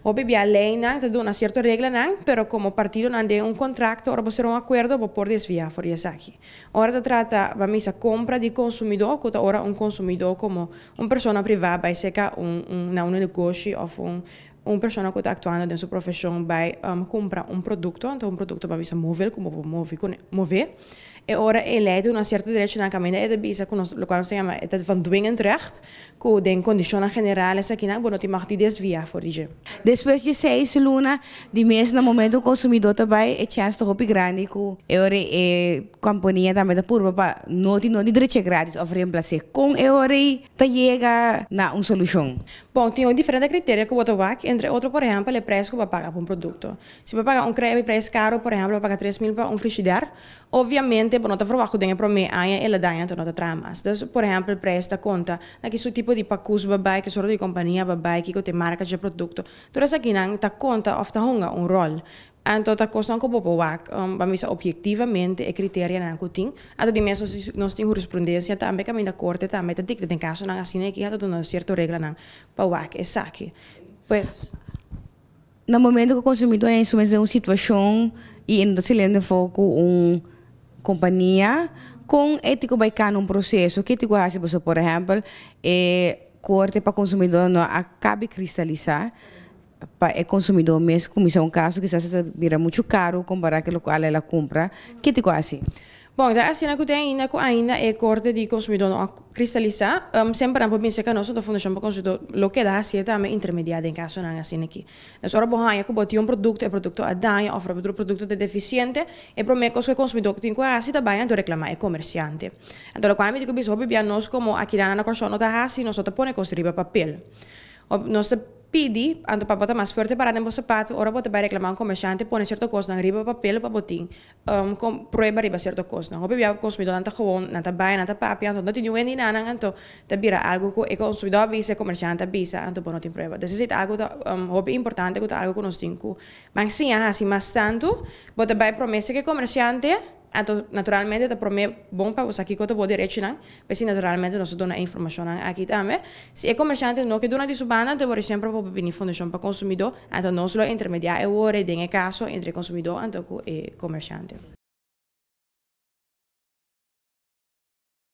Hopi bia leinan ta duna sierto reglanan, pero komo partidonan den un kontrakto ora bo sera un akuerdo bo por desviá for di esaki. Ora ta trata ban bisa kompra di konsumidó ku ta ora un konsumidó komo un persona privá bai seka un un na un negoshi òf un un persona ku ta aktuando den su profeshon bai kumpra un produkto, anto un produkto ban bisa móvil ku bo por move kuné move. E ora e lei ta duna sierto derechonan kaminda e ta bisa ku nos lokual nos ta yama e ta van dwingend recht ku den kondishonnan general esakinan bo no tin mag di desviá for di dje. Despues dje seis luna di mes na momento ku konsumidó ta bai e chèns ta hopi grandi ku e ora e kompania tambe ta purba pa no tin no di drecha gratis òf remplas'é. Kon e ora ei ta yega na un solushon? Bon, tin un diferente kriterio ku bo ta wak, entre otro por ehèmpel e preis ku bo a paga pa un produkto. Si bo a paga un kremi preis karu, por ehèmpel bo a paga 3000 pa un frishider, Obviamente bo no ta verwacht ku den e promé aña el a daña anto no ta traha mas. Dus, por ehèmpel, preis ta konta na ki su tipo di pakus bo a bai, ki sorto di kompania bo a bai, kiko ta e marka dje produkto. Tur esakinan ta konta òf ta hunga un ròl. Anto ta kosnan ku bo por wak, ban bisa obhektivamente e kriterianan ku tin. Anto di mes nos tin hurisprudensia tambe kaminda korte tambe ta dikta den kasonan asina aki a ta duna sierto reglanan pa wak esaki. Pues. Na momento ku konsumidó a su mes den un situashon i e no ta saliendo afó ku un kompania, kon e tin ku bai kana un proseso? Ke tin ku hasi? Pasobra por ehèmpel e korte pa konsumidó no a kabi kristalisá pa e konsumidó mes kuminsá un kaso kisas e ta bira muchu karu kompará ku lokual el a kumpra. Ke tin ku hasi? Bon, ta asina ku te ainda ku ainda e Korte di Konsumidó no a kristalisá, semper nan por bisa ku nos ta Fundashon pa Konsumidó lo keda hasié tambe intermediá den kasonan asina aki. Dus ora bo haña ku bo tin un produkto, e produkto a daña òf e produkto ta defisiente, e promé kos ku e konsumidó tin ku hasi ta bai anto reklamá e komersiante. Anto lokual mi tin ku bisa hopi bia nos komo akinan na Kòrsou no ta hasi, nos no ta pone kos riba papel. Nos ta pidi, anto pa bo ta mas fuerte pará den bo sapato ora bo ta bai reklamá un komersiante pone sierto kosnan riba papel pa bo tin Con prueba riba cierto cosnan. Hopi bia consumidornan ta gewoon, nan ta bay, nan ta papia, anto no tin niun hende nan, anto ta bira algo cu e consumidor a bisa, e comerciante a bisa, anto bo no tin prueba. Entonces esey ta algo ta hopi importante cu ta algo cu nos tin cu ban siña haci mas tanto. Bo ta bay prome cu e comerciante, anto naturalmente ta prome bon pa bo sa kico ta bo derechonan, p'esey naturalmente nos ta duna e informacionnan aki tambe. Si e comerciante no ke duna di su banda, anto e por semper por bini Fundacion pa Consumidor. Anto nos lo intermediá e worde den e kaso entre e konsumidó anto ku e komersiante.